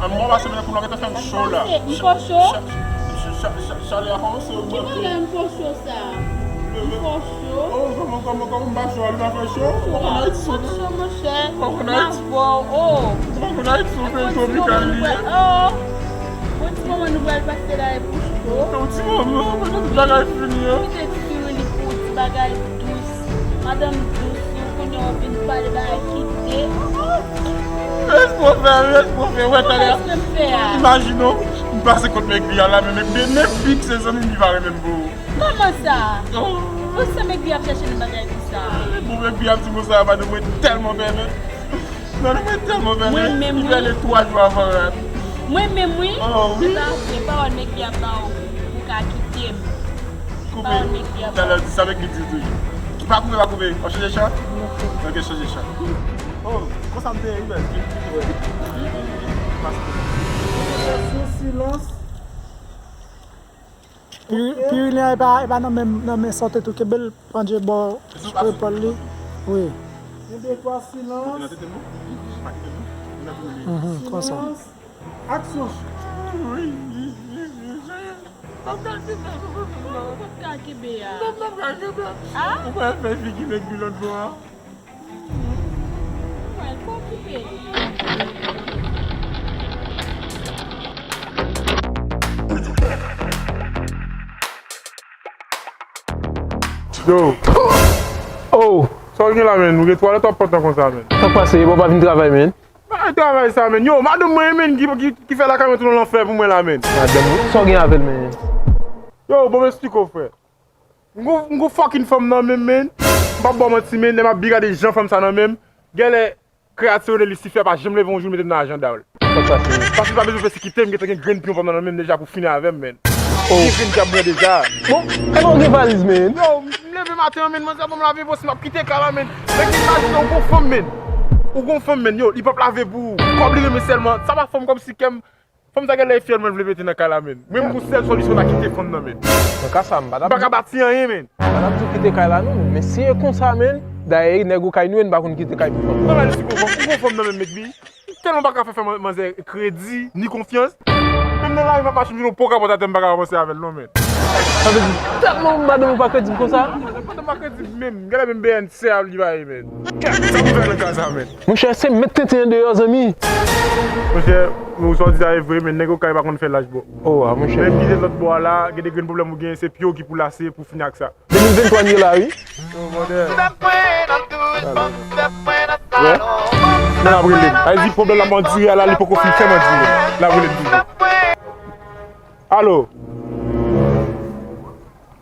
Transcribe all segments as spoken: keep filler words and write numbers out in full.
An mwen pase mwen pou nou rete fè m cho la. M fè w cho? Chalè a kòmanse ogmante. Ki bagay m fè w cho sa? M fè w cho? Oh, kòman, kòman, kòman m pa cho a, li pa fè cho? Ou pa konn Ayiti, ou pa cho, monchè. Ou pa konn Ayiti. M avè w, oh. Ou pa konn Ayiti, ou fè tropikal li ye. Oh. Bon ti moman nou pral pase la e pou cho. Yon ti moman, pandan tout bagay fini an. Kite ti fiyoun li pou ti bagay dous. Madanm dous, yo konnen w ap vin pale bagay kite. Respè w fè, respè w fè, wè talè. Respè m fè a. Imajine w, m pase kot Megbi a la, men Megbi, Megbi se zanmi m, li pa renmen m pou ou. Kòman sa? Oh. Pou sa Megbi ap chèche nan bagay konsa? Bon, Megbi ap di konsa, madanm mwen tèlman bèl. Madanm mwen tèlman bèl. Mwen menm, wi. Li bèl twa jou avan rad. Mwen menm, wi. Oh, wi. Se pa vre, pawòl Megbi ap ba w, ou ka kite m. Koupe. Talè di sa, Megbi di tou. Ki pa koupe, pa koupe. W ap chanje chan? Ok, chanje chan. Oh, konsa m te ye, wi, bèl. Sou silans. Pi-, Pirilyen e pa, e pa nan men, nan men sante tou, kenbe l pandje bò epòl li. Wi. Kenbe kwa silans. Mhm, konsa. Silans. Aksyon. Ou pa ka kenbe a. Ah? Ou pa fè figi nèg pi lòt bò a. Ou pa okipe. Yo. Oh. Sa w gen la, menn? Ou gen twalèt w ap pantan konsa, menn. Sa k pase? Bon, pa vin travay, menn. Bay travay sa, menn. Yo, madanm mwen, menn, ki, ki, ki fè lakay mwen tounen lanfè pou mwen la, menn. Madanm ou? Sa w gen avè l, menn? Yo, bon, m esplike w, frè. M gon, m gon fucking fanm nan men m, menn. M p ap ba w manti, menn. Lè m ap byen gade jan fanm sa nan men m. Genlè, kreyati yo rele Lisifè pa janm leve yon jou l mete m nan ajanda l. Sa k pase? Paske l pa bezwen pèsekite m, gentan gen grenn pyon fanm nan nan men m deja pou fini avè m, menn. Oh. Gen grenn dyab mwen deja. Bon, e bon, gen valiz, menn. Yo, m leve maten an, menn, manzè ban m lave, bòs, m ap kite kay la, menn. Nèg, imajine w gon fanm, menn. Ou gon fanm, menn, yo, li p ap lave pou ou. Kòb li renmen sèlman. Sa pa fanm kòmsi kè m. Fanm sa genlè e fyèl mwen vle mete nan kay la, menn. Mwen, m gon sèl solisyon, ta kite fanm nan, menn. Nan ka sa, m pa t ap, m pa ka bati anyen, menn. M pa t ap di w kite kay la, non. Men si e konsa, menn, dayè, nèg ou kay nou ye, n pa konn kite kay pou fanm. Mwen pa di si gon fanm, ou gon fanm nan, menn, Megbi. M tèlman pa ka fè, fè man-, manzè kredi, ni konfyans. Menm nan lari, m ap mache, m jwenn yon po kapòt atè, m pa ka avanse avè l, non, menn. Sa vle di, tèlman madanm ou pa kredib konsa? Madanm pa kredib menm. Genlè menm B N C a li ba ye, menn. Kèt, sa pou fè nan ka sa, menn? Monchè, se met tenten an deyò, zanmi. Monchè, ou sa w di sa e vre, men nèg okay pa konn fè laj, bro. Oh, ah, monchè. Menm kite lòt bò a la, gen de grenn pwoblèm ou genyen, se pye w ki pou lase pou fini ak sa. De mil venntwa n ye la, wi. Yo, brother. Wè? Men l ap rele m. Sa vle di pwoblèm la m andire a la, li poko fin fè m andire. L ap rele m toujou. Alo?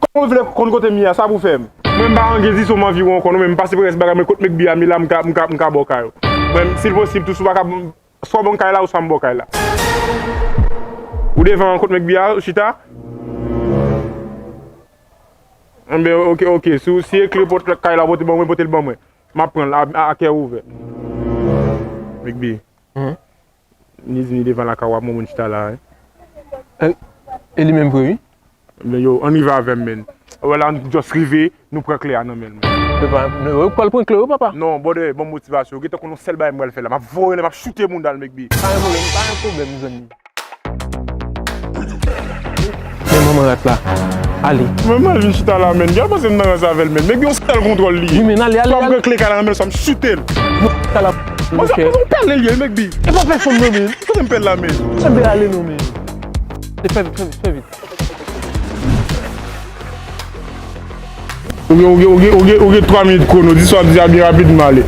Kòman w vle konn kote m ye a? Sa pou fè m? Mwen m pa anyen di sou m anviwon ankò non, men m pase près bagay mwen kot Mekbi a, men la m ka, m ka, m ka ba w kay ou. Mwen, si l posib tou, si w pa ka, swa w ban m kay la, ou swa m ba w kay la. Ou devan kot Mekbi a, ou chita? Enben, oke, oke. Si, si e kle pòt kay la, pote ban mwen, pote l ban mwen. M ap pran l a, a, a kè ouvè. Mekbi. Ni di ni devan lakay w ap moun chita la, wi. E, e li menm vre, wi. Men yo, ann rive avè m, men. Wè la, nou just rive, nou pran kle a nan men l, men. Yo pa, yo pral pran kle yo, papa. Non, brother, ban m motivasyon. Ou gentan konn yon sèl bagay m pral fè la. M ap voye l, m ap choute moun dal Mekbi. Pa gen pwoblèm, pa gen pwoblèm, zanmi. Men manman rat la. Ale. Mwen mal vin chita la, men. Gade panse m nan rans avè l, men. Mekbi yon sèl kontwòl li ye. Wi, men ale, ale, swa m pran kle kay la nan men l, swa m choute l. Bon, sa la, mwen, monchè. Mwen, mwen pèl li ye, Mekbi. E pa pèsonn non, men. Kote m pèl la, men? Enben ale non, men. Fè vit, fè vit, fè vit. Ou gen, ou gen, ou gen, ou gen, ou gen twa minit kwono, di sa w ap di a byen rapid, m ale.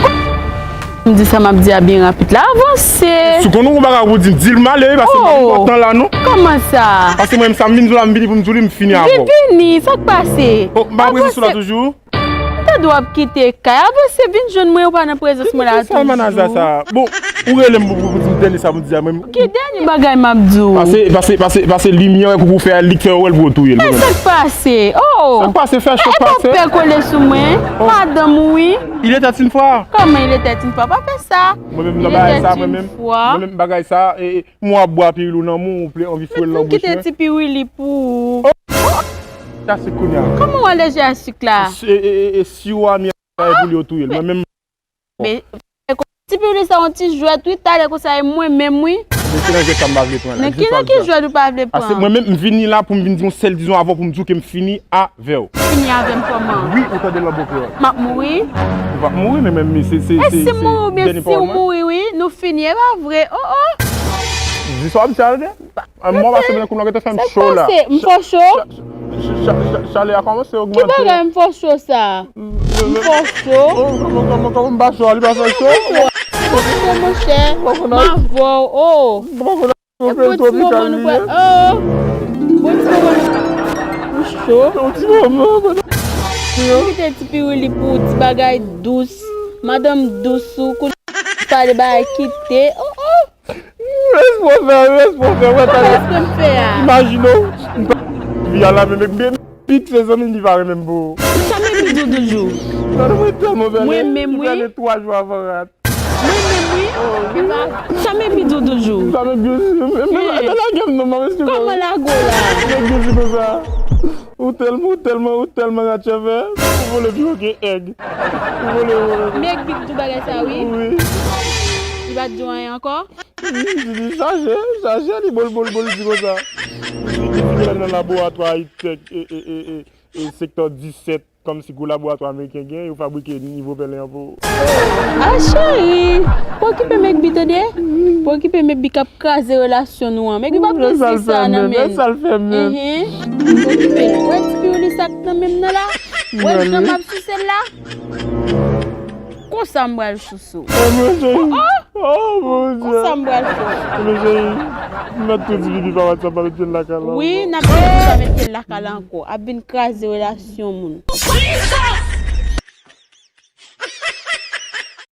M di sa m ap di a byen rapid la, avanse. Si w konnen yon bagay pou di m, di l m ale, wi, paske m pa gen twòp tan la, non. Kòman sa? Paske mwen, sa m vin di w la, m vini pou m di w li, m fini avè w. Vini, sa k pase? Oh, m pa prezans ou la toujou? M tande w ap kite kay, avanse, vin jwenn mwen, ou pa nan prezans mwen la toujou. Sa manaza sa. Bon, ou rele m pou, pou, pou di m dènye sa pou di a, mwen. Ki dènye bagay m ap di w? Pase, pase, pase, pase limyè wè pou, pou fè a, li k fè yo wè l pou yo touye l. Men sa k pase? Oh! Sa k pase? Fè cho k pase. E pa pè kole sou mwen. Oh. Madanm ou wi. Il était une fois. Kòman il était une fois? Pa fè sa. Mwen menm nan bagay sa, mwen menm. Mwen menm bagay sa, e, e, mwen ap bwa piril ou nan men w, ou ple anvi foure l nan bouch mwen. Kite ti piril li pou ou. Oh! Sa se kounye a. Kòman w al deja sik la? E, e, e, e, si w a mi Sa e pou li yo touye l. Mwen menm. Men, ti piwili sa yon ti jwèt, wi, talè konsa, e mwen menm, wi. Men ki nan jwèt sa m pa vle pran la? Men ki nan ki jwèt ou pa vle pran? Paske mwen menm, m vini la pou m vin di yon sèl dizon avè w, pou m di w ke m fini avè w. Fini avè m kòman? Wi, ou tande l an bon kreyòl. M ap mouri? Ou p ap mouri, men menm, se, se, e se, si m mouri, oubyen si w mouri, wi, nou fini, e pa vre, oh, oh. Di sa w ap di a, tande? Mwen paske mwen kounye a te fè m cho la. Sa k pase? M fè w cho? Chalè a kòmanse ogmante. Ki bagay m fè w cho sa? M fè w cho? Kòman, kòman, kòman m pa cho a, li pa fè cho? Monchè, m avè w, oh. Bon ti moman nou pral, oh. Bon ti moman nou, ou cho. Yon ti moman. Ou kite ti piwili pou ti bagay dous. Madanm dous ou, kou pale bagay kite. Oh, oh. Respè w fè, respè w fè, wè talè. Respè m fè a. Imajine w, m pa vi a la menm, men pit se zanmi m li pa renmen m pou. Sa Mekbi di w toujou. Mwen tèlman fè. Mwen menm, wi. Li fè twa jou avan rat. Mwen menm, wi. Sa Mekbi di w toujou. Sa Mekbi di w toujou. Men lage m non, m ap esplike w. Kòman lage w la? Mekbi di konsa. Ou tèlman, ou tèlman, ou tèlman ratchè fè. Ou vole pi wo ke èg. Ou vole, ou vole. Mekbi di w bagay sa, wi. Wi. Li pa di w anyen ankò? Li di chaje, chaje, li bol, bol, bol, li di konsa. Li di ke l al nan laboratwa Itech, e, e, e, e, e sektè disèt, kòmsi gwo laboratwa ameriken gen, yo fabrike nivo pèlen an pou. Ah, cheri, pa okipe Mekbi, tande? Pa okipe Mekbi k ap kraze relasyon nou an. Mekbi p ap gen zis sa nan men l. Sa l fè menm. Enhen. Pa okipe l. Wè ti piwili sa k nan men m nan la? Wè jan m ap souse l la? Konsa m pral souse w. Oh, mon Dieu. Oh, mon Dieu. Konsa m pral souse w. Mezanmi, m mèt tou di pipi pa WhatsApp pa met pye l lakay la ankò. Wi, n ap di pipi pa met pye l lakay la ankò. Ap vin kraze relasyon moun.